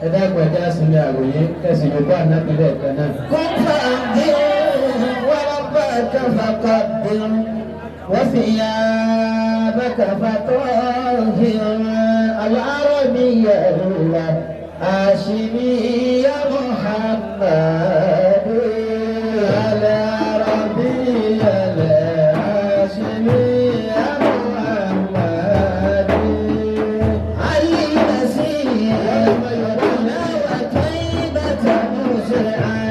Ẹ dákun, ẹjá sinmi àròyé kẹsì yòókù ànábì lẹ́ẹ̀kan náà. قم فأنذر وربك فكبر وثيابك فطهر العربي الهاشمي محمد العربي الهاشمي محمد. المسيح وطيبة مسرعا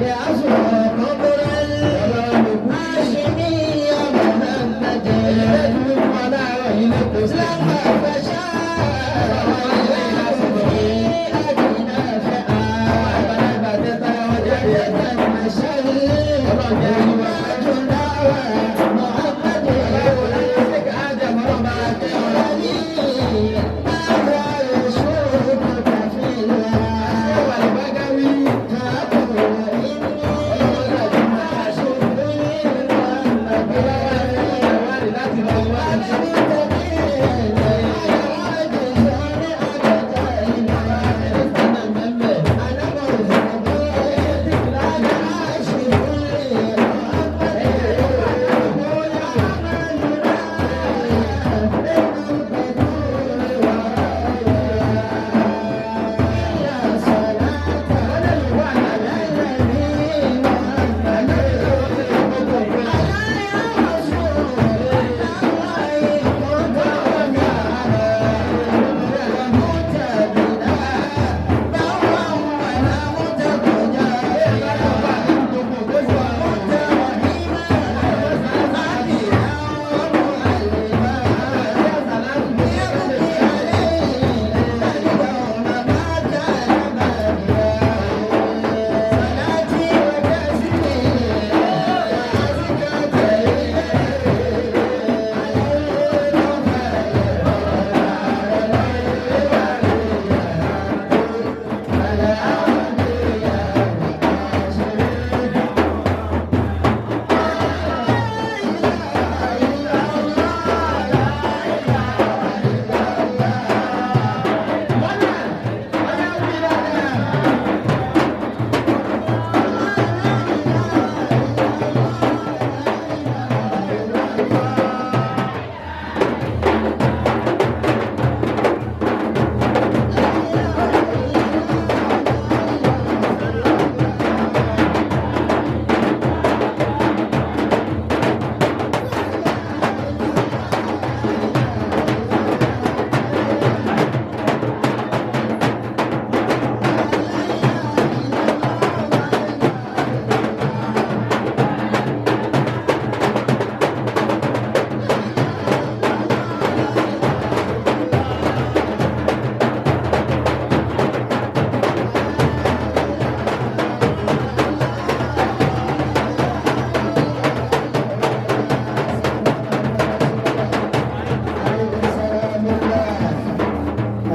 لعصر قبر الهاشمي محمد لما فشى في أدنى محمد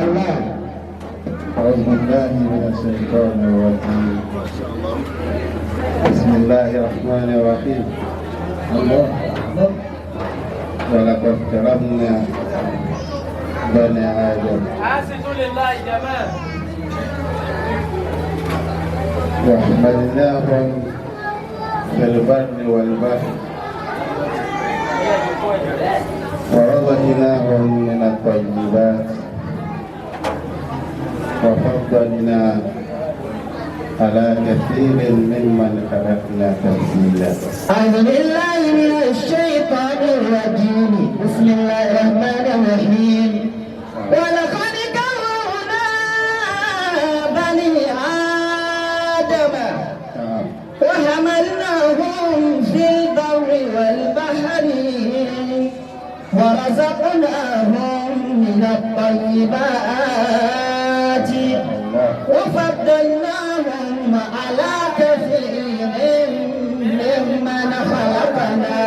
الله. أعوذ بالله من الشيطان الرجيم. بسم الله الرحمن الرحيم. الله. ولقد كرمنا بني آدم أنصتوا لله جماعة. وحملناهم في البر والبحر ورزقناهم من الطيبات وفضلنا على كثير ممن خلقنا تفضيلا. أعوذ بالله من الشيطان الرجيم. بسم الله الرحمن الرحيم. ولقد كرمنا بني آدم وحملناهم في البر والبحر ورزقناهم من الطيبات الله. وفضلناهم على كثير ممن خلقنا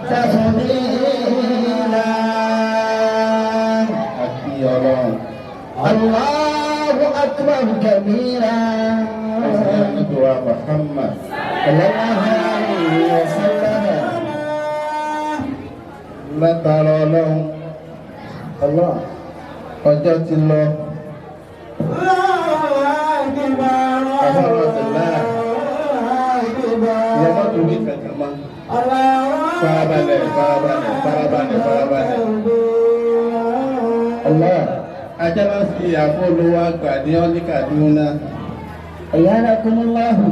تفضيلا. Àti Ọlọ́run. الله أكبر كبيرا. Ànábì wa Muhammad. صلى الله عليه وسلم. Látara Ọlọ́run الله. Ọjọ́ ti lọ. Àbáwọ̀ àtẹ̀lá. Ìyá mọ́tò wí kankan mọ́. Farabalẹ̀, farabalẹ̀, farabalẹ̀, farabalẹ̀. Allah. Ajá máa fi àfọ́ olówó àgbà ní ọ́ní Kaduna. Ayyadakumullahu.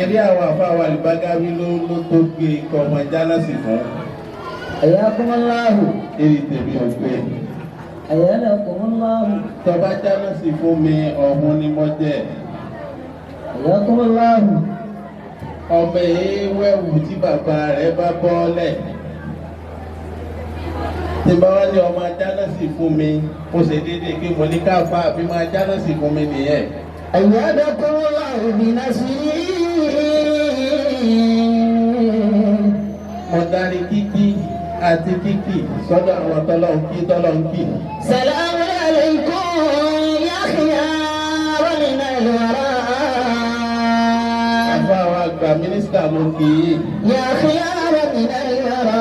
Eré àwọn àfáà wa Àlùbágáwí ló tó gbé ikọ̀ ọmọ jálásì fún. Ayyadakumullahu. Eré tèmi ò gbé. Ayyadakumullahu. Tọba jálásì fún mi, ọ̀hun ni mo jẹ́. Ayyadakumullahu. Ọmọ èèwẹ̀wù tí bàbá rẹ̀ bá bọ́ọ̀lẹ̀. Tí bá wá ní ọmọ jálásì fún mi, ó ṣe déédéé pé mo ní káfá àbí máa jálásì fún mi nìyẹn. Ayyadakumullahu binasrihi. Mo darí kíkí àti kíkì sọ́dọ̀ àwọn tọ́lọ́ ń kí tọ́lọ́ ń kì. Salamun alaykum ya khiyara min al-wara. Àfa àwọn àgbà mínísítà mo kì í. Ya khiyara min al-wara.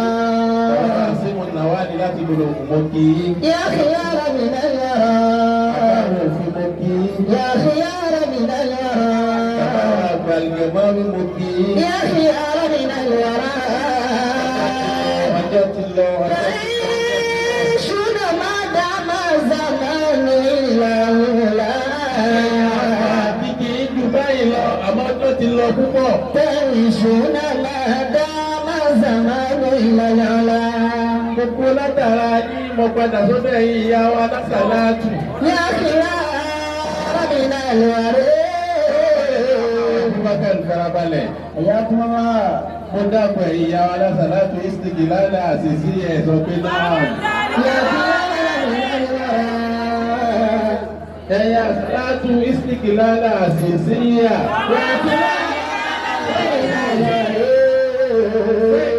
Bàbá Símù Nàwádìí láti gbọdọ̀ ògùn mo kì í. Ya khiyara min al-wara. Bàbá àwọn òfin mo kì í. Ya khiyara min al-wara. Bàbá àwọn àgbà ìgbẹ̀mọ́ mo kì í. Ya khiyara min al-wara. Ọjọ́ ti lọ, ọjọ́ ti lọ. تعيشون ما دام الزمان إلا أولى. Kíkì í ju báyìí lọ, àmọ́ ọjọ́ ti lọ púpọ̀. تعيشون ما دام الزمان إلا العلا. Gbogbo látara yín mo padà sọ́dọ̀ ẹ̀yin ìyá wa lásàlátù. يا خيار من الوريد. Abubakar farabalẹ̀. حياكم الله. Mo dákun ẹ̀yin ìyá wa lásàlátù ìsìnkì lálẹ́ àṣìṣí ẹ̀ sọ pé náà. يا خيار من الورى. Ẹ̀yin àṣàlátù ìsìnkì lálẹ́ àṣìṣí yà. يا خيار من الوريد.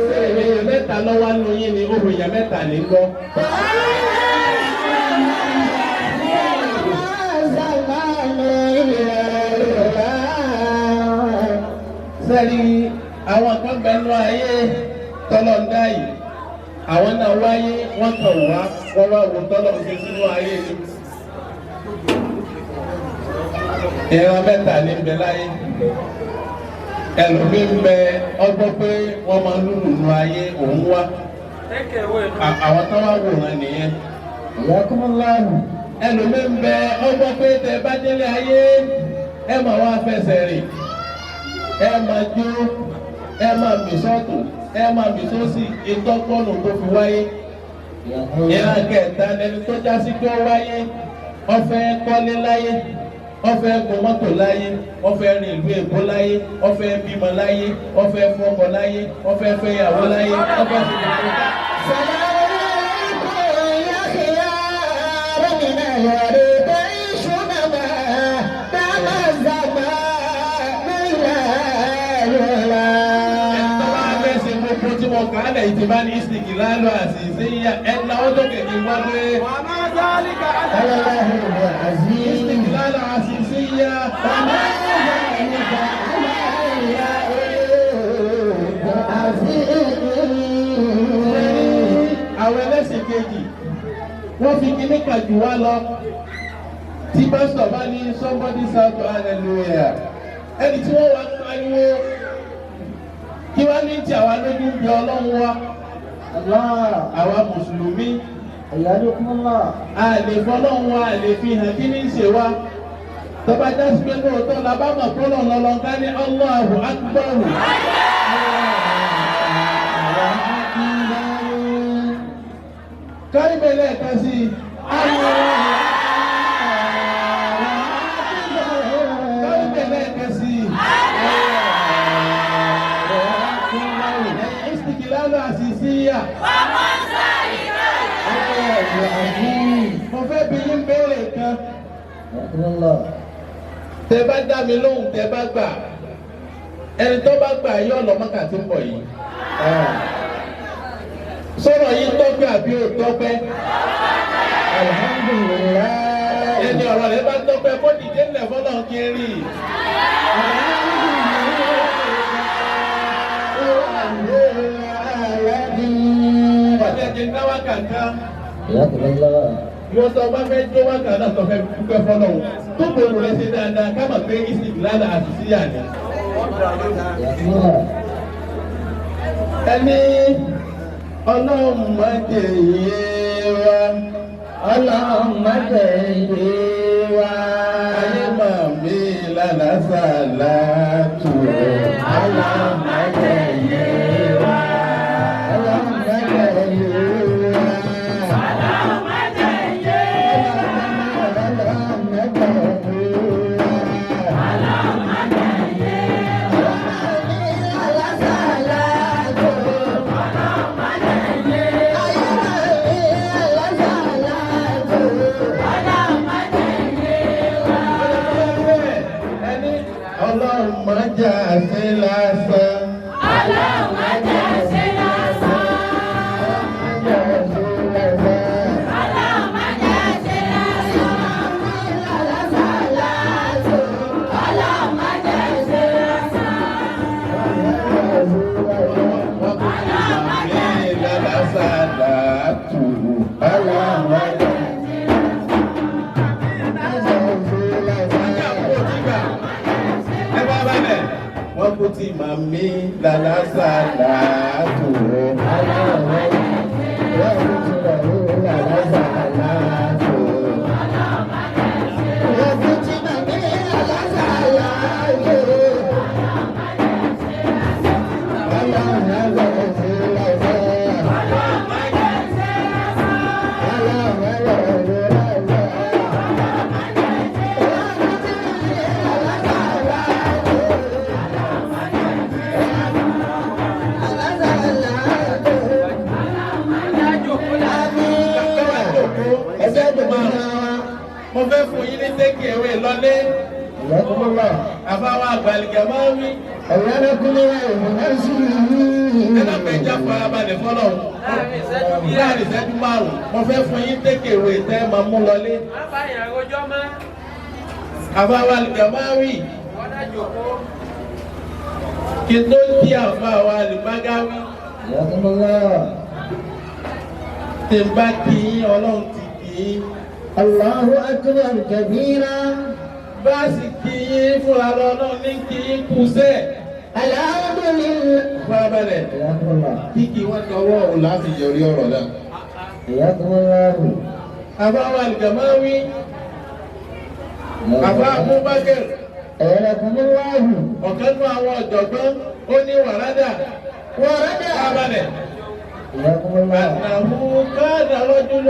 Ṣé èèyàn mẹ́ta lọ́wọ́ nù yín ni ohun èèyàn mẹ́ta ní gbọ́? Sẹ́ni àwọn kan bẹ nú ayé tọ́lọ̀ ń dá yìí. Àwọn náà wáyé wọ́n kàn wá wọ́n wá wo tọ́lọ̀ ń ṣe sínú ayé ni. Ìran mẹ́ta ní bẹ láyé. Ẹlòmíín bẹ ọgbọ́n pé wọ́n máa ń lùlù nú ayé òun wá. Take away. Àwọn tó wá wòran nìyẹn. Yakumullahu. Ẹlòmíín bẹ ọgbọ́n pé tẹ bá délé ayé ẹ máa wá fẹsẹ̀ rìn, ẹ máa jó, ẹ máa mì sọ́tún, ẹ máa mì sósì, ìtọ́gbọ́nù tó fi wáyé. Ìran kẹta lẹni tó já sí pé ó wáyé, ó fẹ́ kọ́lé láyé, ó fẹ́ gun mọ́tò láyé, ó fẹ́ rìn ìlú Èkó láyé, ó fẹ́ bímọ láyé, ó fẹ́ fọkọ láyé, ó fẹ́ fẹ́yàwó láyé, ó fẹ́ ṣe gbogbo. Salamun alaykum ya khiyara min al-warid ta'ishuna ma dama zamanu ila al-ula. Ẹni tó bá fẹ́ ṣe gbogbo tí mo kà á lẹ̀ yìí ti bá ní ìsìnkì lálọ́ àṣìṣe yíyá ẹ̀ náwó tó kẹ̀kẹ́ wá pé وما ذلك على Allahu al-aziz. ìsìnkì lálọ́ àṣìṣe yíyá. Wa ma dhalika ala Allahi Àwọn ẹlẹ́sìn kejì wọ́n fi kíní kan jù wá lọ. Tí pásítọ̀ bá ní somebody shout hallelujah, ẹni tí wọ́n wá ń pariwo kí wá ní tí àwa lójú ń bí Ọlọ́run wa, Allah. àwa mùsùlùmí, Ayyadukumullah. a lè fọlọ́run wa, a lè fi hàn kí ní í ṣe wa. Tọ́ba jásí pé lóòótọ́ la bá mọ̀ fọlọ́ lọ́lọ́ ká ní Allahu Akbar. Kárí bẹ́ẹ̀ lẹ́ẹ̀kan sí i. Kárí bẹ́ẹ̀ lẹ́ẹ̀kan sí i. Ẹ̀yin ìsìkìlálù àṣìṣíyà. Mo fẹ́ bi yín béèrè kan. Tẹ bá dá mi lóhùn, tẹ bá gbà. Ẹni tó bá gbà yóò lọ Mọ́kà tí ń bọ̀ yìí. Sọ̀rọ̀ yìí tọ́pẹ́ àbí ò tọ́pẹ́? Alhamdulillah. Ẹni ọ̀rọ̀ rẹ̀ bá tọ́pẹ́ kó dìde ńlẹ̀ fọlọ́ kí n rí. Ọ̀jẹ̀ jẹ́ náwó kankan. Yakumullah. Ìwọ́n tó bá fẹ́ jó wákà náà tó fẹ́ dúpẹ́ fọlọ́hún. Tó gbòòrò rẹ̀ ṣe dáadáa ká mọ̀ pé ìsìnkìlánà àti síyà ni. Allah. Ẹni ọlọ́run má jẹ iye wa. Ọlọ́run má jẹ́ iye wa. Ayé máa mi lálásàlá tù. Ọlọ́run má jẹ́ iye wa. Ọlọ́run má jẹ́ iye wa. Ọlọ́run má jẹ́ iye wa. Ọlọ́run má jẹ́ iye wa. Alásàlátù. Ayé máa mi alásàlátù. Ẹni ọlọ́run má jẹ́ àṣẹ lásán. Má jẹ́ àṣẹ lásán. Lálásàlátù. Ọlọ́run má jẹ́. Wọ́n kú ti màmí lálásàlátù. Mo fẹ́ fún yín ní take away lọ́lé. Àbáwá àgbàlìkẹ́ máa ń wí. Ẹ lọ́pẹ́ ìjà farabalẹ̀ fọlọ́. Láàrin ìṣẹ́jú díẹ̀. Láàrin ìṣẹ́jú márùn-ún, mo fẹ́ fún yín take away tẹ́ ẹ máa mú lọlé. Má bá yàn rojọ́ mọ́. Àbáwá àgbàlìkẹ́ máa ń wí. Wọ́n dá jòkó. Kí n tó kí àfáwá àlùbágáwí. Tí n bá kí yín, Ọlọ́run ti kí yín. Allahu akbar kabira. Bá a sì kí yín fúnra lọ náà ní kí yín kú sẹ́ẹ̀. Alhamdulillah. Farabalẹ̀. Kíkì wọn dọwọ́ òun láti yọrí ọ̀rọ̀ náà. Jazakumullahu. Àbáwá àlùgàmáwí, àbá Abubakar, Jazakumullahu. Ọ̀kan nú àwọn ọ̀jọ̀gbọ́n, ó ní wàrádà. Wàrádà. Farabalẹ̀. Jazakumullahu. أنه كان رجل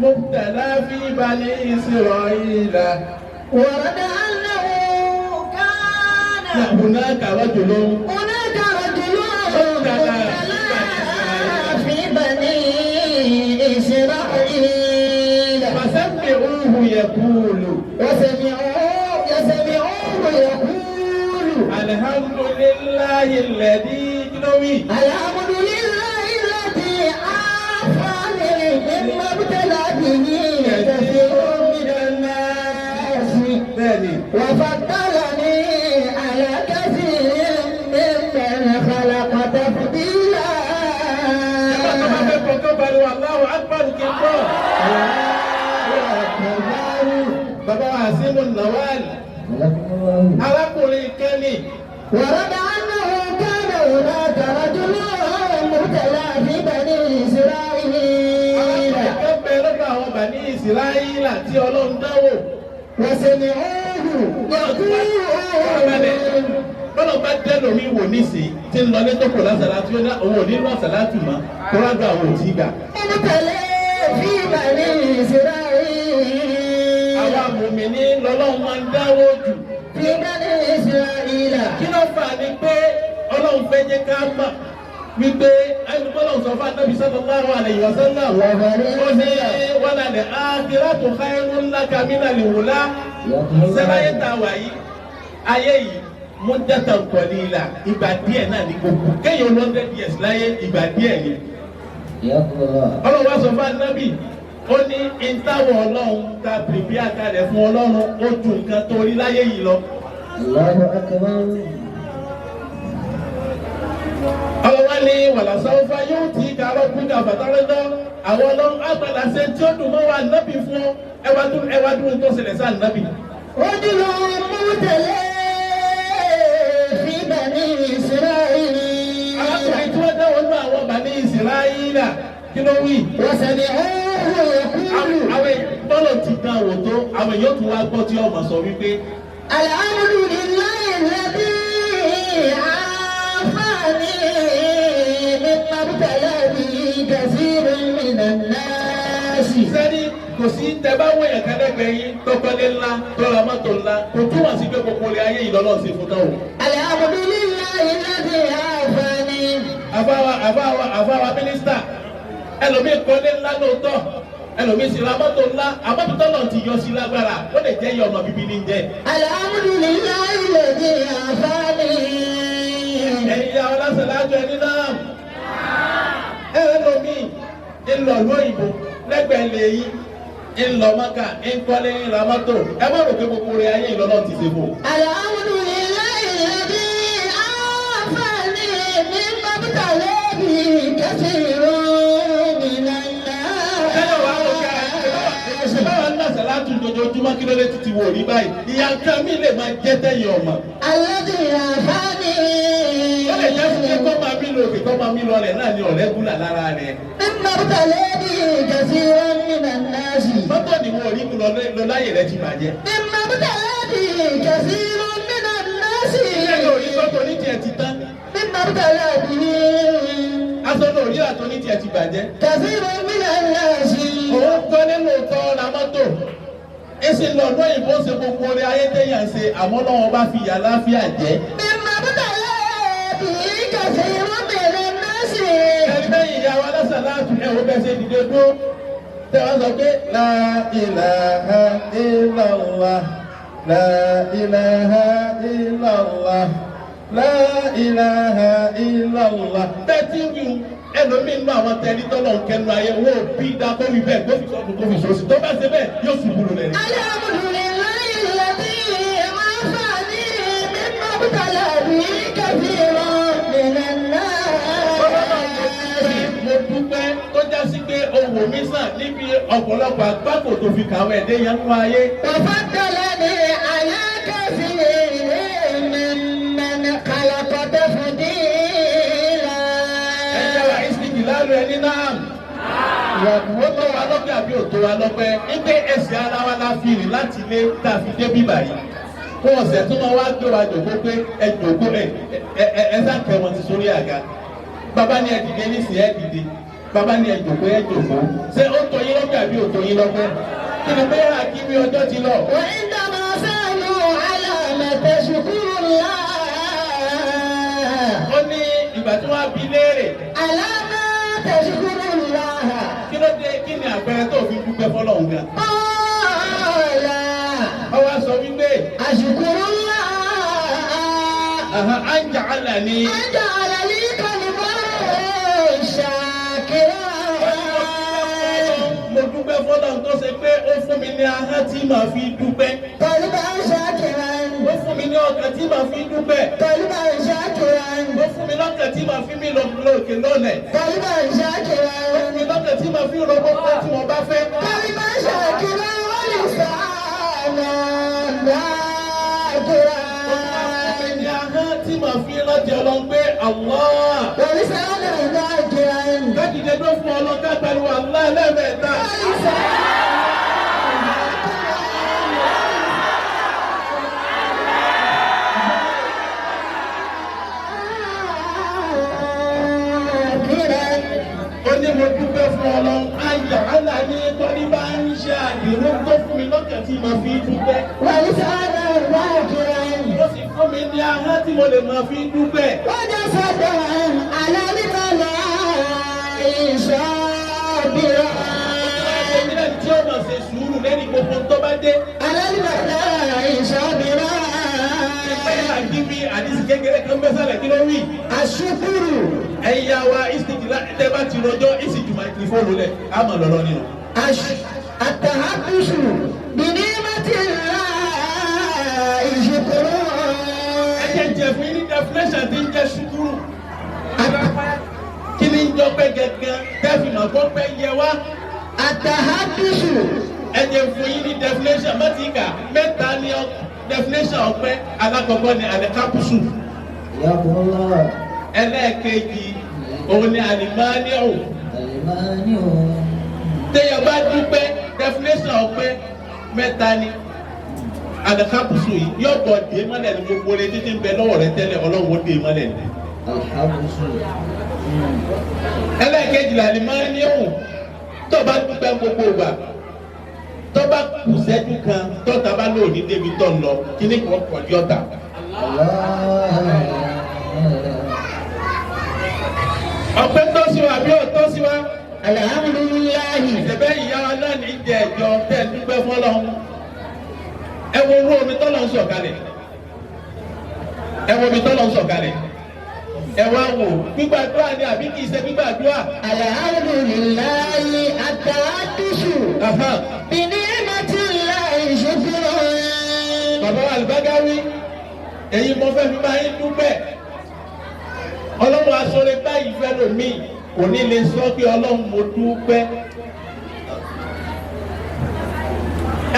مبتلى في بني إسرائيل. ورد أنه كان هناك رجل هناك رجل مبتلى في بني إسرائيل. فسمعوه يقول وسمعوه يقول الحمد لله الذي نوي الحمد لله الذي عافاني مما ابتلى به كثير من الناس Bẹ́ẹ̀ni. وفضلني على كثير ممن خلق تفضيلا. Ẹ bá fẹ́ kọ́kọ́ pariwo Allahu Akbar kí n bọ̀. Bàbá wa Asimu Nawal, arákùnrin kan ní. ورد أنه كان هناك رجل مبتلى في بني إسرائيل. Arákùnrin kan bẹ lọ́dọ̀ àwọn Bani Ìsìláyìlà tí Ọlọ́run dánwò. وسمعوه يقول Bọ́lá bá dẹ́ lómi wò nísìnyí tí ń lọ ní tó kò lásàlátù ó ní òun ò ní lọ àsàlátù mọ́ tó wá gba àwọn òtí gbà. مبتلى في بني إسرائيل. Àwa mùmíní lọ́lọ́run máa ń dáwọ́ jù. في بني إسرائيل. Kí ló fà ní pé Ọlọ́run fẹ́ jẹ́ ká mọ̀ wípé ẹni bọ́lá sọ fún Anábì sallallahu alaihi wasallam. Ó ní walal akhiratu khairun laka minal ula. Sẹ́láyé tá a wà yìí, ayé yìí muddatan qalila, ìgbà díẹ̀ náà ní gbogbo. Kéèyàn 100 years láyé, ìgbà díẹ̀ ni. Ọlọ́run wá sọ fún Anábì, ó ní ìtawọ̀ Ọlọ́run ta pèpè àkàlẹ̀ fún Ọlọ́run ó ju nǹkan tó rí láyé yìí lọ. الله أكبر. Ọlọ́run Wọ́n ní wàlàsáwọ́fà yóò tí kàrọ́ kúkà fàtàrẹ́dọ́ àwọn ọlọ́run àgbàlá ṣe tí ó dùn mọ́ wa nábì fún ọ ẹwà dúró tó ṣẹlẹ̀ sáà nábì. رجل مبتلى في بني إسرائيل. Arákùnrin tí wọ́n dáwọ́ nínú àwọn Bani Ísírẹ́lì, kí ló wí? وسمعوه يقول Àwọn bọ́lọ̀ ti dán wò tó, àwọn èèyàn tún wá gbọ́ tí ọmọ sọ wípé الحمد لله الذي عافاني مما ابتلى به كثير من الناس. Sẹ́ni kò sí tẹ bá wọ ẹ̀ka lẹ́gbẹ̀ẹ́ yín tọkọlé ńlá, tọ́ra mọ́tò ńlá, kò túmọ̀ sí pé gbogbo ilé ayé yìí lọ́lọ́ sí fún táwọn. الحمد لله الذي عافاني. Àfáwa mínísítà, ẹlòmíì kọ́lé ńlá lóòótọ́, ẹlòmíì sì ra mọ́tò ńlá, àmọ́tò náà ti yọ sí lágbára, ó lè jẹ́ iye ọmọ bíbí ní jẹ́. الحمد لله الذي عافاني. Ẹ̀yin ìyá ọlásẹ̀ lájọ ẹni náà, ẹlòmíì ńlọ lóyìnbó lẹ́gbẹ̀ẹ́ lẹ́yìn, ńlọ Mọ́kà, ńkọ́lé, ńlá mọ́tò, ẹ má rò pé gbogbo rẹ̀ ayé ìlọ́lọ́ ti ṣe fún un. الحمد لله الذي عافاني مما ابتلى به كثير من Tẹ́lẹ̀ wàá rò ká الناس. ẹ báwa ń dàsẹ̀ látún dojoojúmọ́, kí ló dé títí wò rí báyìí? Ìyá nǹkan mi lè máa jẹ́ tẹ̀yìn ọmọ. الذي عافاني. Ó lè jẹ́ sí pé kọ́ máa mí lọ òkè, kọ́ máa mí lọ rẹ̀ náà ni ọ̀rẹ́ gúnlà lára rẹ̀. مما ابتلى به كثير من الناس. Mọ́tò ni wọn ò rí kú lọ láyè rẹ̀ ti bàjẹ́. مما ابتلى به كثير من الناس. Ilé ní òrí sọ́tò ní tiẹ̀ ti tán. مما ابتلى به Aṣọ ní òrí àtọ́ ní tiẹ̀ ti bàjẹ́. كثير من الناس. Òun kọ́ nínú tọ́ ra mọ́tò. Èsì lọ lóyìnbó ṣe gbogbo orí ayé téèyàn ṣe, àmọ́ lọ́wọ́ bá fi yà láfíà jẹ́. مما ابتلى به كثير من الناس. Ẹgbẹ́ ìyá wa lásàlátù, ẹ̀ wọ́n bẹ́ẹ̀ ṣe dìde dúró. Tẹ́ wọ́n sọ pé la ilaha illallah, la ilaha illallah, la ilaha illallah. Bẹ́ẹ̀ tí ń wí, ẹlòmíín nínú àwọn tẹ́lí tọ́lọ̀ ń kẹnu ayé wọ́n ò bí dá kó wí bẹ́ẹ̀, kó fi sọ́ọ̀tún, kó fi sọ́ọ̀sì, tó bá ṣe bẹ́ẹ̀ yóò ṣubú lulẹ̀ ni. الحمد لله الذي عافاني مما ابتلى به كثير من الناس. Mo dúpẹ́ tó já sí pé owó mi sàn níbi ọ̀pọ̀lọpọ̀ àgbákò tó fi kàwé ẹ̀dẹ́ yẹn nínú ayé. وفضلني على كثير ممن خلق تفضيلا. Ẹ̀yà wa ìsìnkì lálù ẹni náà. Ó tó wa lọ́pẹ́ àbí ò tó wa lọ́pẹ́? Wípé ẹsẹ̀ ara wa la fi rìn láti ilé tá a fi dé bíbà yìí. Kó ọ̀sẹ̀ tó máa wá gbé wa jòkó pé ẹ jòkó, ẹ ẹ ẹ ẹ sákẹ́ wọn ti sórí àga. Bàbá ní ẹ dìde nísìnyí, ẹ dìde. Bàbá ní ẹ jòkó, ẹ jòkó. Ṣé ó tó yín lọ́pẹ́ àbí ò tó yín lọ́pẹ́? Kí ni bẹ́ẹ̀ rà kí mi, ọjọ́ ti lọ. وعندما سألوا على ما تشكر الله. Ó ní ìgbà tí wọ́n á bi léèrè. على ما تشكر الله. Kí ló dé? Kí ni àpẹẹrẹ tó fi dúpẹ́ fọlọ́run gan? قال Ó wá sọ wípé أشكر الله أن جعلني أن جعل لي قلبا شاكرا. Mo dúpẹ́ fọlọ́run tó ṣe pé ó fún mi ní ahọ́n tí màá fi dúpẹ́. قلبا شاكرا. Ó fún mi ní ọkàn tí màá fi dúpẹ́. قلبا شاكرا. Ó fún mi lọ́kàn tí màá fi mí lọ lókè lọ́lẹ̀. قلبا شاكرا. Ó fún mi lọ́kàn tí màá fi rọ gbogbo tí mo bá fẹ́. قلبا شاكرا ولسانا ذاكرا. Ó fún mi ní ahọ́n tí màá fi rántí Ọlọ́run pé Allah. ولسانا ذاكرا. Kájíde ló fún ọlọ́ká pẹ̀lú Allah lẹ́ẹ̀mẹ́ta. ولسانا ذاكرا. Ó ní mo dúpẹ́ fún Ọlọ́run ayà Allah ní tọ́ni bá ń ṣe àdìrú tó fún mi lọ́kàn tí màá fi dúpẹ́. ولسانا ذاكرا. Ó sì fún mi ní ahọ́n tí mo lè máa fi dúpẹ́. وجسدا على البلاء صابرا. Èmi náà tí ó máa ṣe sùúrù lẹ́ni gbogbo tó bá dé. على البلاء صابرا. Ìpẹ́ àdìbí àdìsí kékeré kan bẹ́ sálẹ̀, kí ló wí? الشكر Ẹ̀yin ya wa ìsìnkìlá, tẹ́ bá ti rọjọ́ ìsìnkì máikrófóònù lẹ̀, á máa lọ́lọ́ nínú. التحدث بنعمة الله شكر. Ẹ jẹ́ jẹ́ fún yín ní definition tí ń jẹ́ ṣúkúrù. mọ̀ kó pẹ́ yẹ wá. التحدث Ẹ jẹ́ fún yín ní definition mọ́tìkà mẹ́ta ní definition ọpẹ́. Alákọ̀ọ́kọ́ ni alikapusu. حياكم الله. Ẹlẹ́ẹ̀kejì òun ni alimaniu. المانع. Téèyàn bá dúpẹ́, definition ọpẹ́ mẹ́ta ni. Alikapusu yìí yóò bọ̀ dé mọ́lẹ̀ ní gbogbo rẹ títí ń bẹ lọ́wọ́ rẹ tẹ́lẹ̀, Ọlọ́run ó dé mọ́lẹ̀ ní. الحبس. Ẹlẹ́ẹ̀kejì la alimaniu. Tó bá dúpẹ́ gbogbo ìgbà, tó bá kù sẹ́jú kan tọ́ta bá lóòní débi tó ń lọ, kíní kan kọ̀ ní ọ̀tà. الله. Ọpẹ́ tó sí wa àbí ọ̀tọ́ sí wa? الحمد لله. Ìṣẹ̀bẹ́ ìyá wa náà ní jẹ ẹ̀jọ tẹ̀ ń dúpẹ́ fọlọ́. Ẹ wo owó omi tọ́lọ̀ ń sọ̀kalẹ̀. Ẹ wo omi tọ́lọ̀ ń sọ̀kalẹ̀. Ẹ wá wò, gbígbàdúrà ni àbí kìí ṣe gbígbàdúrà? الحمد لله. التحدث بنعمة الله شكر. Bàbá wa Àlùbágáwí, èyí mo fẹ́ fi máa ń dúpẹ́. Ọlọ́run aṣọ́rẹ́ báyìí fẹ́ lòmíì kò ní lè sọ pé Ọlọ́run mo dúpẹ́.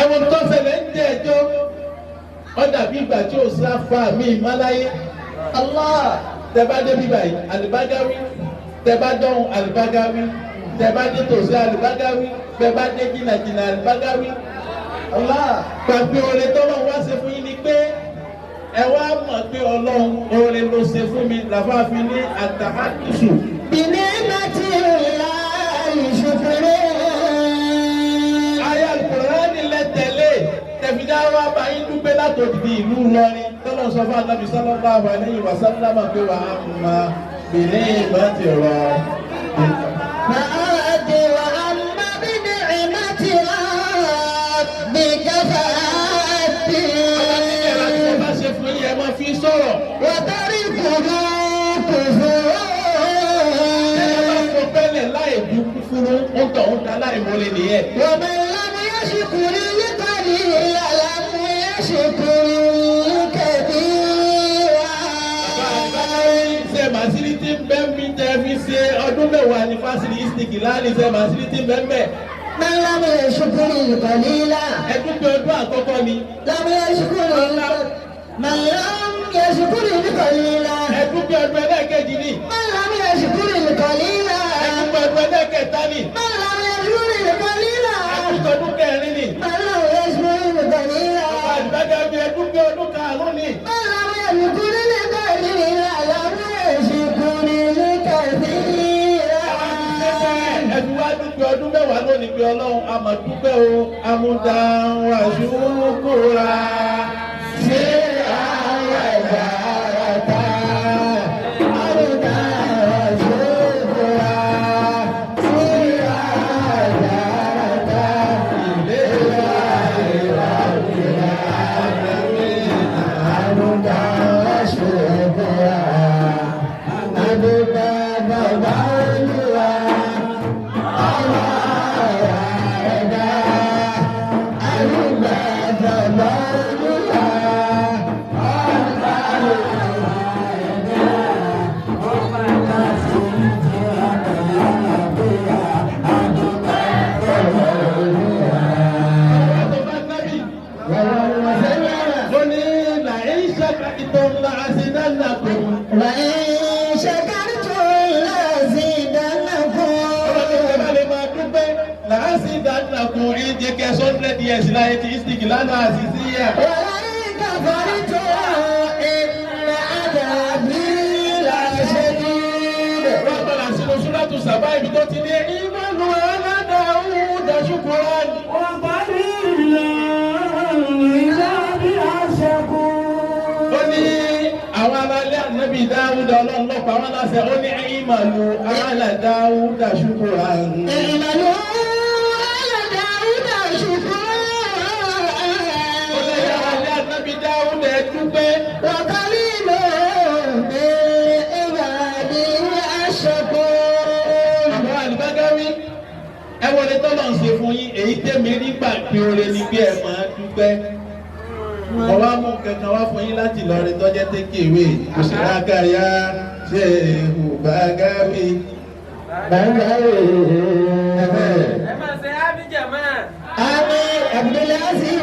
Ẹ̀wọ̀n tó ṣẹlẹ̀ ń jẹ́ ẹjọ́, ó dàbí ìgbà tí ò sá fa mi ìmáláyé. الله. Tẹ bá dé bíbá yìí, Àlùbágáwí. Tẹ bá dọ́hùn, Àlùbágáwí. Tẹ bá dé tòsí, Àlùbágáwí. Tẹ bá dé jìnnàjìnnà, Àlùbágáwí. الله. Gbàgbé oore tọ́lọ́run wá ṣe fún yín ni pé ẹ wá mọ̀ pé Ọlọ́run oore ló ṣe fún mi làfáàfin ní àtàkùsù. بنعمة الله شكر. Ayé Al-Qur'ani lẹ tẹ̀lé tẹ̀fídá wa bá yín dúpẹ́ látòdìdí ìlú Ìlọrin tọ́lọ̀ sọ fún Ànábì sallallahu alayhi wa sallam pé wà á ma bìnní ìmọ̀ ti rọ̀. فأت وأما بنعمة ربك Ọlọ́run ní ẹ̀rọ tí mo فحدث. bá ṣe fún yín ẹ máa fi sọ̀rọ̀. وتركه كفر. Ẹ máa fọ pẹ́lẹ̀ láì dúkú fúru ń tọ̀ ń ta láì mọ́lẹ̀ nìyẹn. ومن لم يشكر القليل لم يشكر الكثير. Ṣé màsírí tí ń bẹ́ mi tẹ́ fi ṣe ọdún 10 ní fásitì ìsìnkì láàrin, ṣe màsírí tí ń bẹ́ mẹ́? من لم يشكر القليل Ẹdún pé ọdún àkọ́kọ́ ni. لم يشكر من لم يشكر القليل. Ẹdún pé ọdún ẹlẹ́ẹ̀kejì ni. من لم يشكر القليل. Ẹdún pé ọdún ẹlẹ́ẹ̀kẹta ni. من لم يشكر القليل. Ẹdún pé ọdún kẹrin ni. من لم يشكر القليل. Àdìbájá bí ẹdún pé ọdún karùn-ún ni. من لم يشكر القليل لم يشكر الكثير. Ẹdún wá dúpẹ́ ọdún 10 lónìí pé Ọlọ́run a máa dúpẹ́ o, amúdáwà ṣúkúra ṣé àwọn ẹ̀dá ta àrùdá ṣòfòrà ṣé àwọn ẹ̀dá ta ìlera ìlera àrùdá ṣòfòrà àdúgbò bàbá olúwa àwọn ẹ̀dá àrùdá bàbá olúwa. Tó bá nábì ó ní làyín ṣàkàtìtò làásìdánàkùn. لئن شكرتم لأزيدنكم. Ọlọ́run ní bá lè máa dúpẹ́ làásìdánàkùn ìdí kẹsàn-án hundred years láyé ti ìsìnkì lánàá àṣìṣe yẹ. ولئن كفرتم إن عذابي لشديد. Wọ́n padà sínú Súrátù Sàbá ibi tó ti ní ìmọ̀lù aládàáwùdà ṣùkúrán. Ó ní àwọn aráalé ànábì Dáúdà, Ọlọ́run lọ́pàá wọn láṣẹ, ó ní ìmọ̀lù aládàáwùdà ṣùkúrán. اعملوا آل داود شكرا. Ó ní aráalé ànábì Dáúdà ẹ dúpẹ́. وقليل من عبادي الشكور. Àwọn àlùbágáwí ẹ wọlé tọ́lọ̀ ń ṣe fún yín, èyí tẹ̀mí nígbà pé oore ni pé ẹ máa dúpẹ́. Mo wá mú kankan wá fún yín láti lọ rí tọ́jẹ́ tékèwé òṣèlágàyà ṣe ìhùbágáwí. Bàgàwí. Ẹ máa ṣe ábíjà máa. Àmì Abdulaziz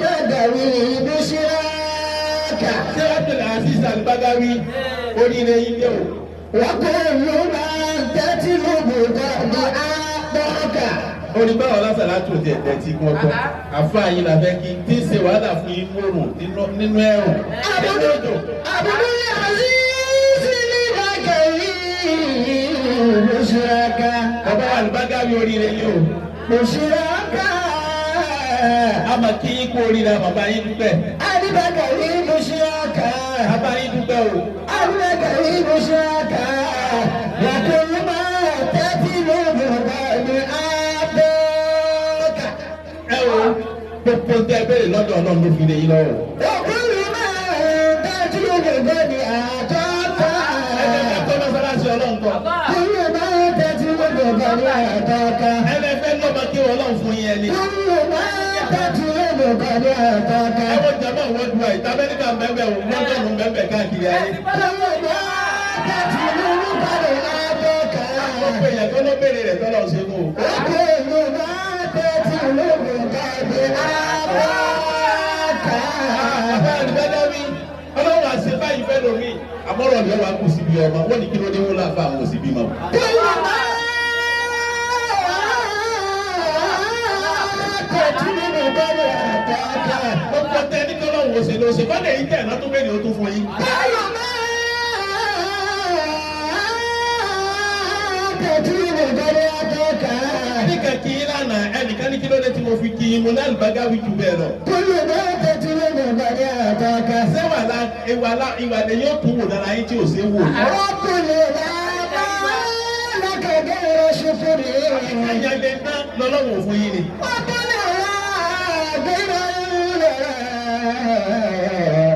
Bàgàwí Bùsíràkà. Ṣé Abdulaziz Al-Bagawi oríire yín dé o. وكل ما تتلب قد أعطاك. Onígbàwọ̀ lásàlá tó ti ẹ̀dẹ̀ tí wọ́n tọ́. Àfáà yín la fẹ́ kí tí ń ṣe wàhálà fún yín mòrùn nínú ẹ̀rùn. Nínú òjò. Abdulaziz Bàgàwí Bùsíràkà. Bàbá wa Al-Bagawi oríire yín o. Bùsíràkà. A máa kí yín kú oríire bàbá yín dúpẹ́. Alibagawi Bùsíràkà. Bàbá yín dúpẹ́ o. Alibagawi Bùsíràkà. وكل ما تتلب قد أعطاك. Ẹ wo gbogbo tẹ bẹ́ẹ̀ lọ́dọ̀ Ọlọ́run ló fi lé yín lọ́wọ́. وكل ما تتلب قد أعطاك. Ẹ fẹ́ kọ́ mọ́sálásí Ọlọ́run kọ́. كل ما تتلب قد أعطاك. Ẹ lẹ fẹ́ lọ́mọ kí Ọlọ́run fún yín ẹni. كل ما تتلب قد أعطاك. Ẹ wo jama worldwide Amẹ́ríkà ń bẹ́ẹ̀ bẹ́ẹ̀ o London ń bẹ́ẹ̀ bẹ́ẹ̀ káàkiri ayé. كل ما تتلب قد أعطاك. Gbogbo èèyàn tó ló béèrè rẹ̀ tọ́lọ̀ ṣe mú o. وكل ما تتلب قد أعطاك. Bàbá Al-Bagawi Ọlọ́run àṣẹ báyìí fẹ́ lómi. Àmọ́rọ̀ ni ọwọ́ akú síbi ọmọ wọ́n ní kí ló dé wọ́n láfa àwọn òsì bímọ. كل ما تتلب قد أعطاك. Gbogbo tẹ ní kí Ọlọ́run ó ṣe ló ṣe bọ́dẹ̀ yìí tẹ̀ náà tó béèrè ó tún fún yín. كل ما تتلب قد أعطاك. Ẹnìkan kí yín lánàá ẹnìkan ní kí ló dé tí mo fi kí yín mo ní Al-Bagawi jù bẹ́ẹ̀ lọ. كل ما تتلب قد أعطاك. Ṣé wàhálà ìwà ìwà lè yóò tún wò lára yín tí ò ṣe é wò ní. رب لا لك غير شكري. Ẹ̀yà lè ná lọ́lọ́run ò fún yín ni. رب لا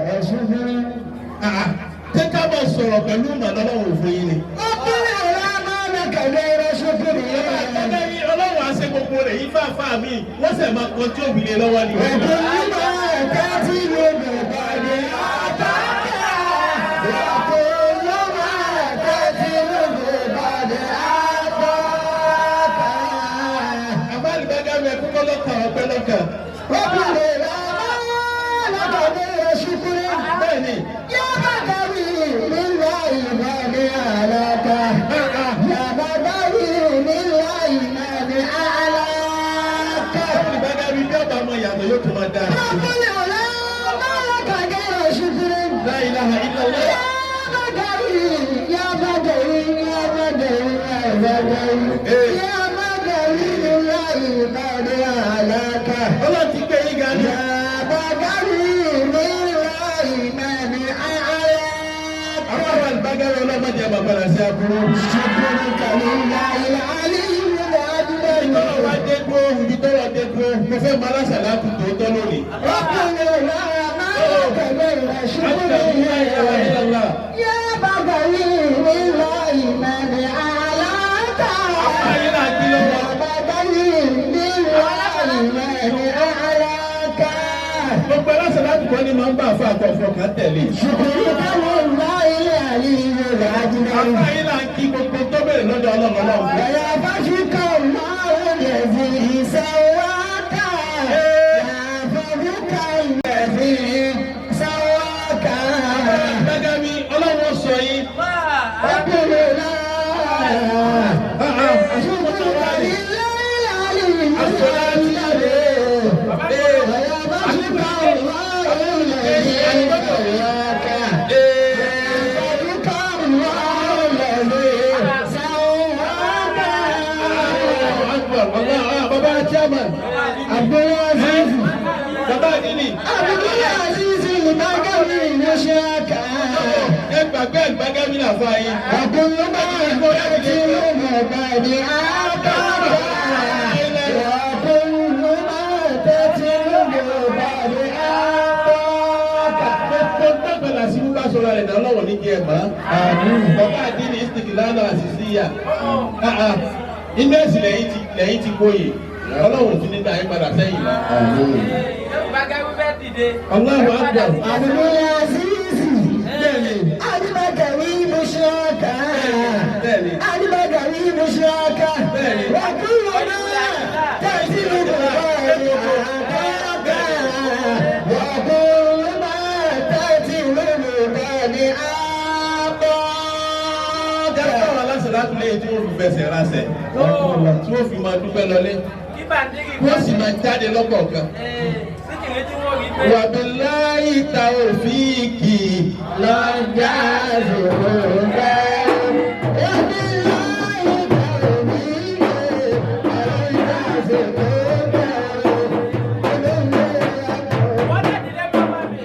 غير شكري. Ṣé ká bọ̀ sọ̀rọ̀ pẹ̀lú ìmọ̀ lọ́lọ́run ò fún yín ni? رب لا لك غير شكري. Ọlọ́run Ọlọ́run á ṣe gbogbo rẹ̀ yín fáfáà mi wọ́n sì máa kọ tí òbí lé lọ́wọ́ ni. وكل ما تتلب قد أعطاك. وكل ما تتلب قد أعطاك. Àmọ́ Al-Bagawi ẹ̀kú kọ́ lọ́kàn ọpẹ́ lọ́kàn. رب لا لك غير شكري. Bẹ́ẹ̀ni, يا بدوي لله ما أعلاك. يا بدوي لله ما أعلاك. Al-Bagawi bí ọba ọmọ ìyàtọ̀ yóò tún máa dáa. رب العلا ما لك غير شكر. La ilaha illallah. يا بدوي يا بدوي يا بدوي يا بدوي يا بدوي لله ما أعلاك. Ọlọ́run ti gbé yín ga ni. يا بدوي لله ما أعلاك. Àwọn àwọn Al-Bagawi ọlọ́mọdé bàbá rẹ̀ sí aburú. شكرك لله العلي الأكبر. Tọ́lọ̀ wá dé dúró, ibi tọ́lọ̀ dé dúró, mo fẹ́ máa lásàlá kù tó tọ́ lónìí. رب لا مالك غير La ilaha شكره. illallah. يا بدوي لله من أعلاك. Ayé náà kí lọ́wọ́. يا بدوي لله من أعلاك. Gbogbo alásàlá kù kọ́ ni máa ń bá àfa àkọ́fọ́ kan tẹ̀lé. شكرك لله العلي الأكبر. Àfa yín náà kí gbogbo tó bẹ̀rẹ̀ lọ́dọ̀ Ọlọ́run Ọlọ́run. ويا فشك الله الذي سواك. يا فشك الذي سواك. Al-Bagawi Ọlọ́run sọ yín. رب لا شكر لله العلي الأكبر. ويا فشك الله الذي سواك. يا فشك الله الذي سواك. Bàbá chairman, Abdulaziz. bàbá àdínì, Abdulaziz Bagawi Nushaka. ẹ gbàgbé Al-Bagawi làfa yín. وكل ما تتلب قد أعطاك. وكل ما تتلب قد أعطاك. Gbogbo dọ́gbẹ̀lá sí wúbá sọ̀rọ̀ rẹ̀ dáná lọ́wọ́ ní kí ẹ mọ̀. Bàbá àdínì Istiqlal Àṣìṣíyà. Inú ẹ̀sìn lẹ́yìn ti gboyè. Ọlọ́run ti ní dá yín padà sẹ́yìn lọ. Bagawi fẹ́ dìde. Allahu Akbar. Abdulaziz Bẹ́ẹ̀ni, Alibagawi Nushaka. Bẹ́ẹ̀ni. Alibagawi. بشراك وكل ما تأتي بالقرآن أعطاك وكل ما تأتي بالقرآن أعطاك. Jẹ́ aláṣẹ láti lé tí wọ́n fi fẹsẹ̀ rásẹ̀. Tí wọ́n fi máa dúpẹ́ lọlé. Kí bàndírì Wọ́n sì máa jáde lọ́kọ̀ọ̀kan. Síkìrì tí wọ́n rí pé. Wàbíláyì tàòfíìkì Lọ́jà zòrò wàbíláyì tàòfíìkì lọ́jà zòrò Wọ́n dẹ̀ dílé bàbá mi.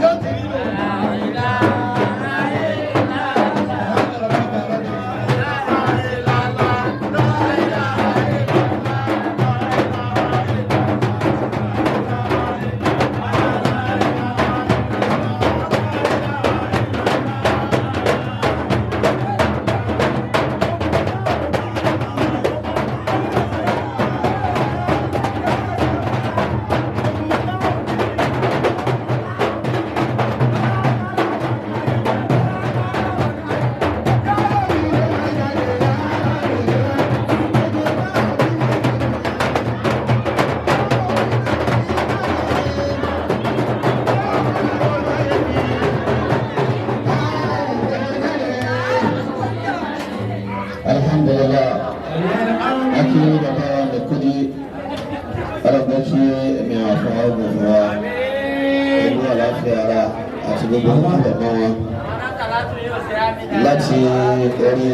Yóò ti rí lò. Alhamdulillah, akí bàbá Mẹ́kúdí, ọlọ́gbọ́n tí ẹ̀mí àwọn afọwọ́ ogun fún wa, pẹ̀lú àlàáfíà ara àti gbogbo ọ̀pọ̀ mọ́ wọn. Láti orí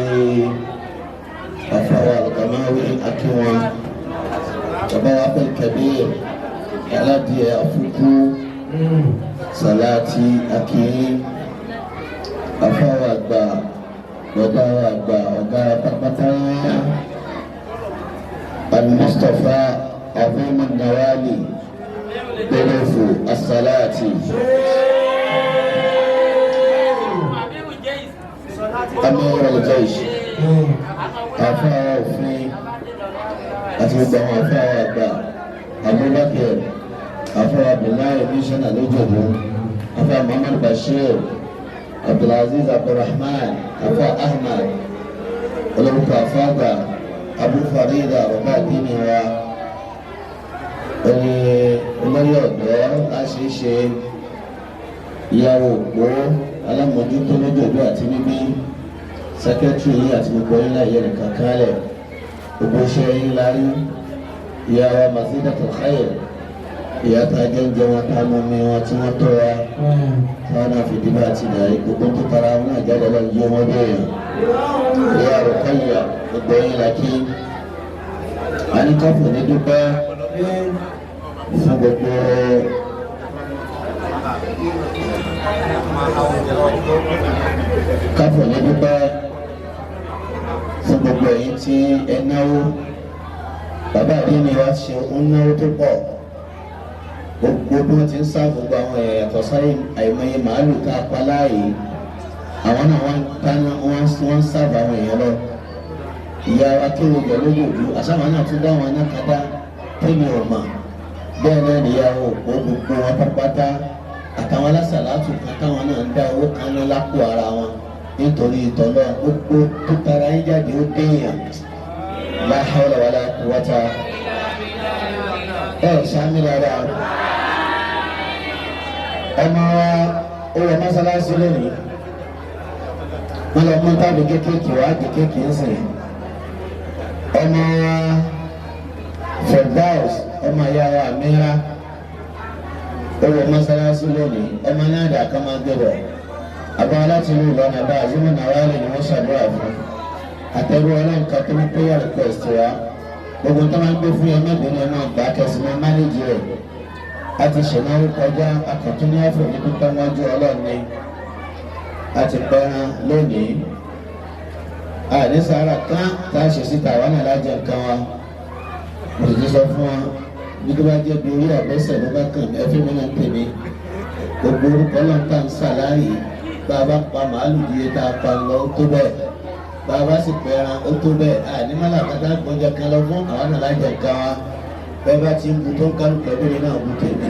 àfọwọ́ àlùkàmáwí akí wọn, bàbá wa pẹ̀lú Kabir, aládìẹ àfukú, sàláàtì akíyín, àfọwọ́ àgbà, bàbá wa àgbà, ọ̀gá pátápátá, Al-Mustapha Azim Nawali Belefu Asalati Amir al-Jaysh, àfáà òfin àti gbogbo àwọn àfáà àgbà, Abubakar, àfáà Abdullahi mísánà lójoojú, àfáà Muhammad Bashir, Abdulaziz Abdulrahman, àfáà Ahmad olórúkọ àfáàgbà, Abu Farida, bàbá àdínní wa, oní olórí ọ̀dọ́ láṣìṣe, ìyàwó òpó alámòjútó lójoojú àti níbí, sẹkẹtìrì yìí àti gbogbo yín láyé nìkan kálẹ̀, gbogbo iṣẹ́ yín lárí, ìyàwó Mazidatul Khair, ìyá tá a jẹ́ ń jẹ wọn tá a mú mi wọn tí wọ́n tó wa táwọn náà fi dìbò àti ìdarí gbogbo tó tara wọn náà jáde lọ yé wọn bẹ́ẹ̀. Ìyá Rukayya, gbogbo yín la kí. A ní ká fòní dúpẹ́ fún gbogbo ká fòní dúpẹ́ fún gbogbo ẹ̀yin tí ẹ náwó. Bàbá àdínní wa ṣe ń náwó tó pọ̀. Gbogbo bí wọ́n ti ń sá gbogbo àwọn èèyàn yàtọ̀ sáré àìmọye màálù tá a pa láàyè, àwọn náà wọ́n ń dáná, wọ́n ń sábà àwọn èèyàn lọ. Ìyá akéwì lójoojú àsáwọn náà tún dá wọn náà kátá tẹ́mi ò mọ̀. Bẹ́ẹ̀ náà níyàwó òpó gbogbo wọn pátápátá àtàwọn alásàlátù kan táwọn náà ń dá owó kan ní lápò ara wọn nítorí ìtọ́lọ́. Gbogbo tó tara yín jáde ó déèyàn. La hawla wala quwwata. Ẹ sàmì dáadáa. Ọmọ wa ó wọ mọ́sálásí lónìí, wọ́n lọ mú tábì kéékèèké wá di kéèké ń sìn. Ọmọ wa Firdaus, ọmọ ìyá wa Amira, ó wọ mọ́sálásí lónìí. Ọmọ náà dà ká máa gbé bọ̀ àbá láti ìlú Ìlọrin, àbá àzúmọ̀ náà wà lè ní wọ́n ṣàdúrà fún àtẹ̀rù ọlọ́nkan tó ń prayer request wa. Gbogbo tó máa ń gbé fún yẹn mẹ́bìnrin ẹ̀ máa gbà kẹsì máa manage rẹ̀. A ti ṣènáwó kọjá, akọ̀tún ní àfọ̀ ní pípẹ́ wájú Ọlọ́run ni a ti pẹ́ran lónìí. Àní sàárà kan tá a ṣe síta, àwọn náà lájẹ nǹkan wa. Mo sì ti sọ fún wa bí tó bá jẹ́ bí orí àbẹ́sẹ̀ ló bá kàn mí, ẹfẹ́ mi náà ń tèmi. Gbogbo orúkọ Ọlọ́run tá à ń sàláyé, bá a bá pa màálù díẹ̀ tá a pa lọ, ó tó bẹ́ẹ̀. Bá a bá sì pẹ́ran, ó tó bẹ́ẹ̀. Àní mọ́lá kátà gbọ́njẹ kan lọ fún àwọn náà lájẹ nǹkan wa. Bẹ́ẹ̀ bá ti ń bu tó ń kálukú, ẹbí mi náà bu tèmi,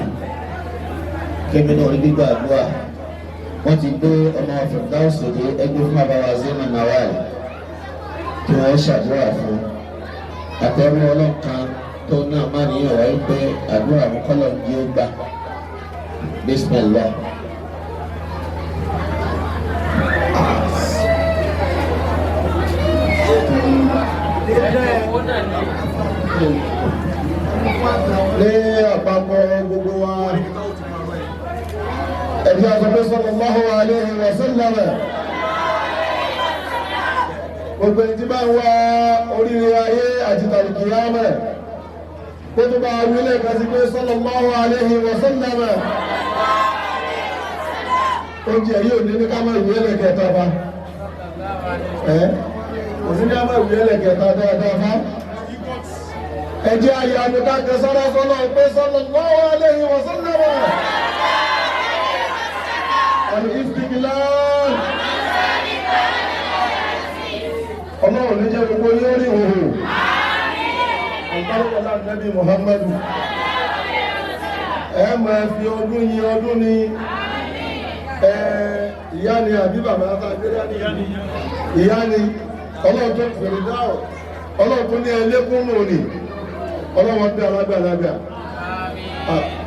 kémi náà rí gbígbà àdúrà. Wọ́n ti gbé ọmọ Firdaus dé. Ẹgbẹ́ fún bàbá wa Zema Nawal kí wọ́n ṣàdúrà fún àtẹrù ọlọ́kan tó náà má níyàn wáyé pé àdúrà mú kọ́lọ̀ ń di ó gbà. Bismillah. Ní àpapọ̀ gbogbo wa, ẹ̀bí àgbẹ̀ sallallahu alayhi wa sallam. Gbogbo ẹni tí bá ń wá oríire ayé àti tàlùkìyámẹ̀, kó tó bá wílẹ̀ kan sí pé sallallahu alayhi wa sallam. Oúnjẹ yìí ò ní ní ká má ìwé ẹlẹ́kẹta bá ẹ kò sí ní ká má ìwé ẹlẹ́kẹta dáadáa bá. Ẹ jẹ́ ayé àmì ká kẹ sára sọ́lọ́ pé sallallahu alayhi wa sallam. Al-Istiqlal. Ọlọ́run ní jẹ́ gbogbo yóò rí òhò. Àgbàlọ́wọ́lá Nẹ́bí Muhammadu. Ẹ máa fi ọdún yìn ọdún ni. Ẹ ìyá ni àbí bàbá tá a gbé dání? Ìyá ni. Ọlọ́run tó fèrè dáhùn. Ọlọ́run tó ní ẹlẹ́kùn nù ni. Ọlọ́run bí alágbàlagbà.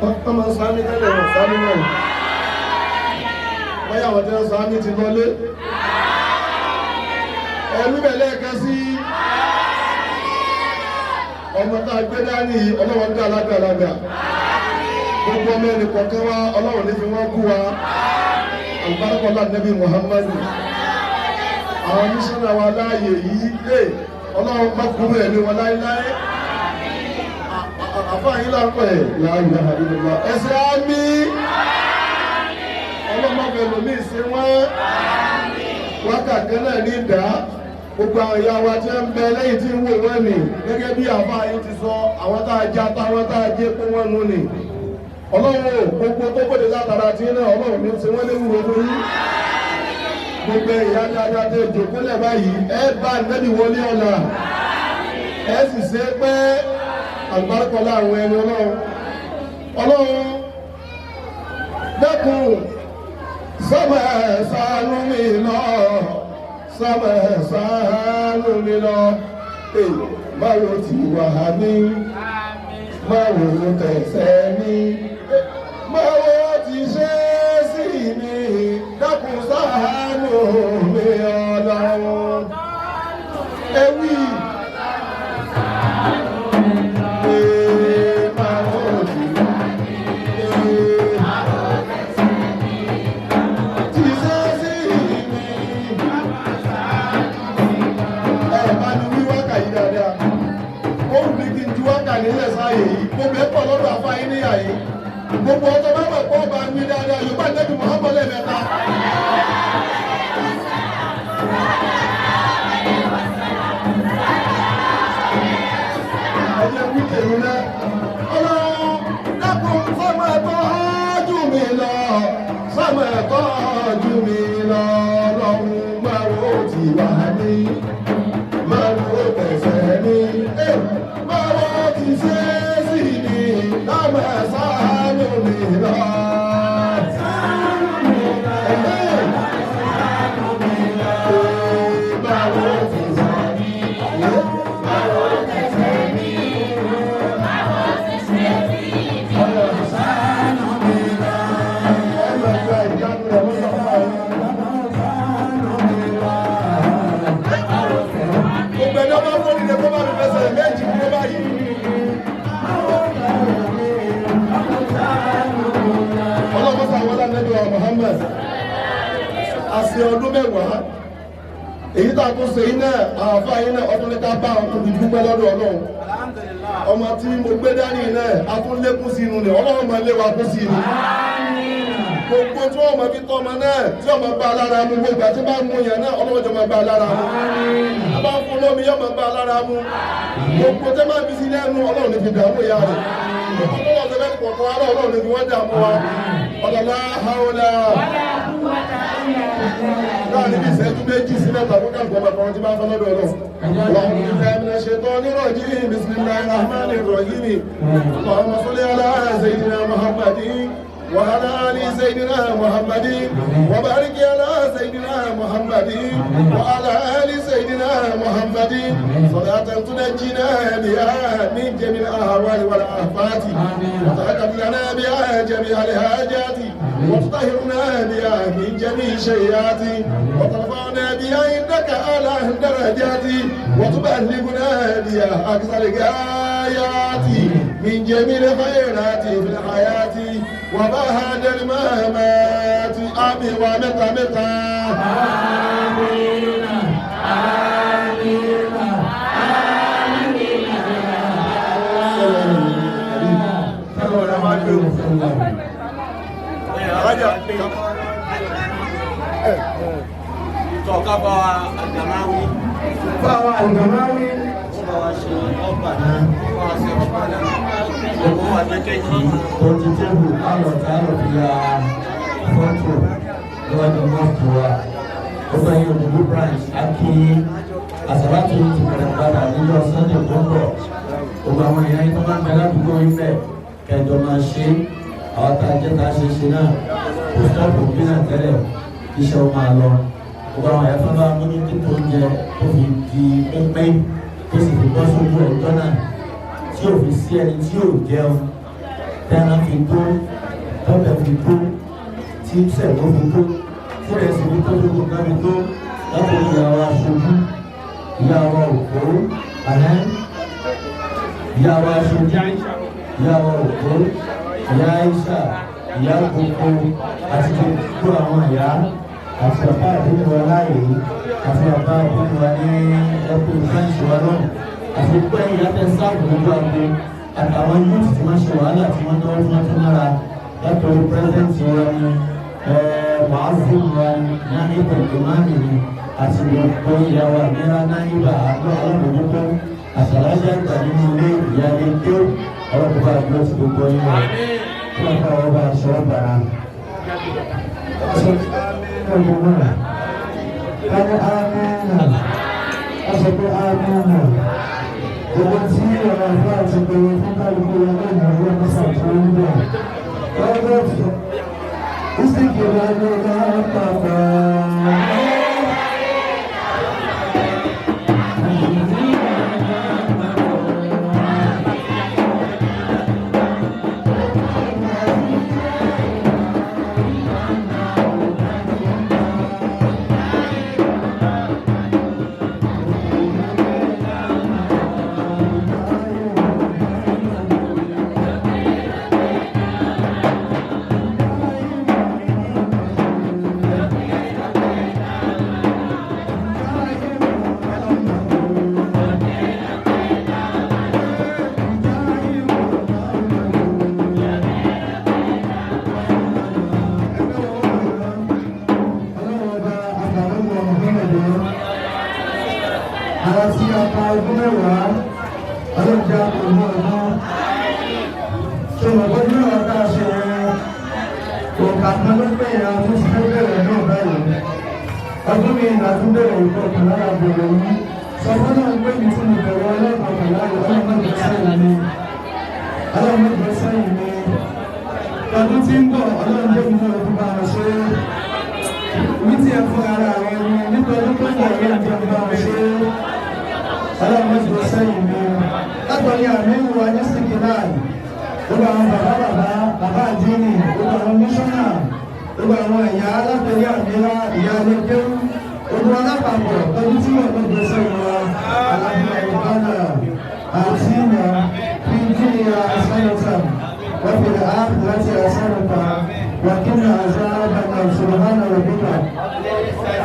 Wọ́n máa ń sáámi tẹ́lẹ̀, wọ́n sáámi náà. Bóyá àwọn tí wọ́n sáámi ti lọlé. Ẹ̀mí bẹ̀ lẹ́ẹ̀kan sí. Ọmọ tá a gbé dání yìí, Ọlọ́run bí alágbàlagbà. Gbogbo ọmọ ẹnì kọ̀ọ̀kan wa, Ọlọ́run ní fi wọ́n kú wa. Àlùbáríkọ́lá Nẹ́bí Muhammadu. Àwọn mísọ́nà wa láàyè yìí, Ọlọ́run má kúrò ẹ̀mí wọn láéláé. Àfáà yín là ń pè la ilaha illallah. Ẹsẹ̀ àmì. Ọlọ́mọbẹ̀ lómi ìsìn wọn. Wákàtí náà ní ìdá. Gbogbo àwọn ìyá wa tí ń bẹ lẹ́yìn tí ń wò wọ́n nì. Gẹ́gẹ́ bí àfáà yín ti sọ, àwọn tá a já táwọn tá a jẹ́ kó wọ́n nù nì. Ọlọ́run ò gbogbo tó gbòde látara tí náà, Ọlọ́run ní ti wọ́n léwu fún yín. Gbogbo ìyá dáadáa tẹ jòkólẹ̀ báyìí, ẹ bá nẹ́bí wọlé ọ̀la. Ẹ sì ṣe pé àlùbáríkọ̀lá àwọn ẹni Ọlọ́run. Ọlọ́run dẹ́kun sọ́mọ̀ ṣàánú mi lọ, sọ́mọ̀ ṣàánú mi lọ. Báwo ti wà mí, báwo tẹ̀sẹ̀ mi, báwo ti ṣe sí mi, dákun ṣàánú mi Ọlọ́run. Ẹ wí. Báwo ti ti ṣe sí mi. Ẹ bá ní wí wákà yìí dáadáa. Ó wù mí kí n Mo bẹ̀ pọ̀ lọ́dọ̀ àfa yín níyà yìí. Gbogbo ọjọ́ bá wẹ̀ kọ́ ọba mi dáadáa, Yorùbá Nẹ́bí Muhammad lẹ́ẹ̀mẹ́ta. Ẹ jẹ́ wí tèmi náà. Ọlọ́run dákun sọ́mọ tọ́jú mi lọ, sọ́mọ tọ́jú mi lọ, lọ́run máa wo ti wà ní, máa wo tẹ̀sẹ̀ mi, máa wo ti ṣe sí mi, lọ́mọ ṣàánú mi lọ. Máa wo ti ṣe mí, máa wo tẹ̀sẹ̀ mi. Gbogbo ẹni ọba fún nílé kó bá mi fẹsẹ̀ méjì kúrò báyìí. Ọlọ́mọ́sá wọlé Anábì wa Muhammad. Àṣẹ ọdún 10. Èyí tá a tún ṣe iná àáfàá iná ọdún ní ká bá àwọn tó fi dúpẹ́ lọ́dọ̀ Ọlọ́run. Ọmọ tí mo gbé dání iná a tún lékún sí inú ni Ọlọ́run máa lé wa kún sí inú. Gbogbo tí wọ́n máa fi tọ́ ọmọ náà tí ọmọ bá a lára mu, gbogbo àti bá mú yẹn náà Ọlọ́run jọ máa bá a lára mu. A bá ń fún lómi yóò máa bá a lára mu. Gbogbo tẹ́ máa fi sí lẹ́nu Ọlọ́run ní fi dààmú ìyá rẹ̀. Gbogbo tó lọ́ọ́ sẹ́fẹ́ kọ̀ọ̀kan wa Ọlọ́run ní fi wọ́n dààmú wa. Ọ̀làlá haúlá. Láàrin bí ìṣẹ́jú 2 sí 3 fún kálukú ọmọ kan tí bá ń fẹ́ lọ́dọ̀ Ọlọ́run. Allahumma billahi minash shaitani rajim. Bismillahir rahmanir rahim. Allahumma salli ala sayyidina Muhammadin. وعلى آل سيدنا محمد وبارك على سيدنا محمد وعلى آل سيدنا محمد صلاة تنجينا بها من جميع الأهوال والآفات وتهب لنا بها جميع الحاجات وتطهرنا بها من جميع الشيئات وترفعنا بها عندك أعلى الدرجات وتبلغنا بها أقصى الغايات من جميع الخيرات في الحياة وبهد المهمات. آمين ومتى متى. آمين آمين آمين. Tọ́ka bá wa Àgàmáwí. Bá wa Àgàmáwí. Ó bá wa ṣe ọba náà. Ó bá wa ṣe ọba náà. Gbogbo wa jẹ́ kẹ́kì. Ojú tébù alọ̀ tí alọ̀ fi ya fọ́tò níwájú mọ́ọ̀tù wa. Ó bá yín Òdòdó branch akí àsàlátù ti bẹ̀rẹ̀ padà níjọ́ Sunday tó ń bọ̀. Gbogbo àwọn èèyàn yín tó máa ń bẹ ládùúgbò yín bẹ̀ kẹjọ máa ṣe àwọn tá a jẹ́ tá a ṣe ṣe náà kò stọ́ọ̀pù bí náà tẹ́lẹ̀ iṣẹ́ ó máa lọ. Gbogbo àwọn èèyàn tó bá mójútó tó ń jẹ tó fi di pínpín tó sì fi bọ́ sójú ẹ̀jọ́ náà tí ò fi sí ẹni tí ò jẹun tẹ́ran fi tó tọ́bẹ̀ fi tó tí sẹ̀gbọ́n fi tó tí rẹ̀sì fi tó gbogbo nǹkan fi tó látòrí ìyàwó aṣojú ìyàwó òkú àná ìyàwó aṣojú ìyàwó òkú ìyá Aisha ìyá gbogbo àti gbogbo àwọn ìyá àti bàbá àdúgbò wa láàyè àti bàbá àdúgbò wa ní ẹkùn fẹ́ǹsì wa náà àti gbogbo ẹ̀yìn ìyá tẹ sáàbù gbogbo àgbo àtàwọn yúùtù tí wọ́n ṣe wàhálà tí wọ́n náwó tí wọ́n tún lára látọ̀rí pírẹ́sẹ̀ntì wa ní wàásù wa ní náírà ìmáàmì ni àti gbogbo ìyàwó àmìlá náírà àgbọ̀ alábòójútó àṣàlájà ìgbà nínú ilé ìyáálé tó ọlọ́kùnrin àdúrà ti gbogbo yín wọ̀ kí wọ́n fà wọ́n bá aṣọ ọ̀bàrà. Gbogbo tí ọ̀rọ̀ àgbà ti bẹ̀rẹ̀ fún kálukú wọn lónìí ọjọ́ mọ́sàn tó ń bọ̀. Lọ́jọ́ tí ìsìnkú lọ́jọ́ náà pàpà. Àwọn tí a pa ọdún 10, Ọlọ́run jẹ́ àpòmọ́ ọdún. Ṣé o mọ̀ pé ọdún 10 tá a ṣe yẹn, òǹkà kan ló pè é àwọn tó ti fẹ́ bẹ̀rẹ̀ náà báyìí. Ọdún mi ìlà tún bẹ̀rẹ̀ ìkọkànlá lára bẹ̀rẹ̀ yìí. Sọ fún náà pé mi tí mo bẹ̀rẹ̀ ọlọ́kọ̀ọ́kànlá yìí, Ọlọ́run má jẹ́ sẹ́yìn mi. Ọlọ́run má jẹ́ sẹ́yìn mi. Ọdún tí ń bọ̀, Ọlọ́run jẹ́ mi náà fún bá wọn ṣe é. Wí tí ẹ fún ara rẹ ni nípa ọdún tó ń bọ̀, Ọlọ́run jẹ́ bá wọn ṣe é. Ọlọ́run má jẹ́ sẹ́yìn mi. Látọ̀rí àmì ìwà ní Sikiláì, gbogbo àwọn bàbá bàbá bàbá àdínì, gbogbo àwọn mísọ́nà, gbogbo àwọn ẹ̀yà alátẹ̀lé àmìlá ìyá alẹ́kẹ́rú, gbogbo alápapọ̀ tọ́jú tí wọ́n ló gbèsè wa alábíà ìbánà àti ìnà fíjìyà asánátà wọ́n fi àkùrẹ́tì asánátà wà kí ní àzáàbànà subhana rabbika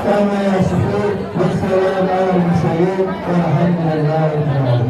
kama yasifun wa salamun ala al-mursalin walhamdulillahi rabbil alamin.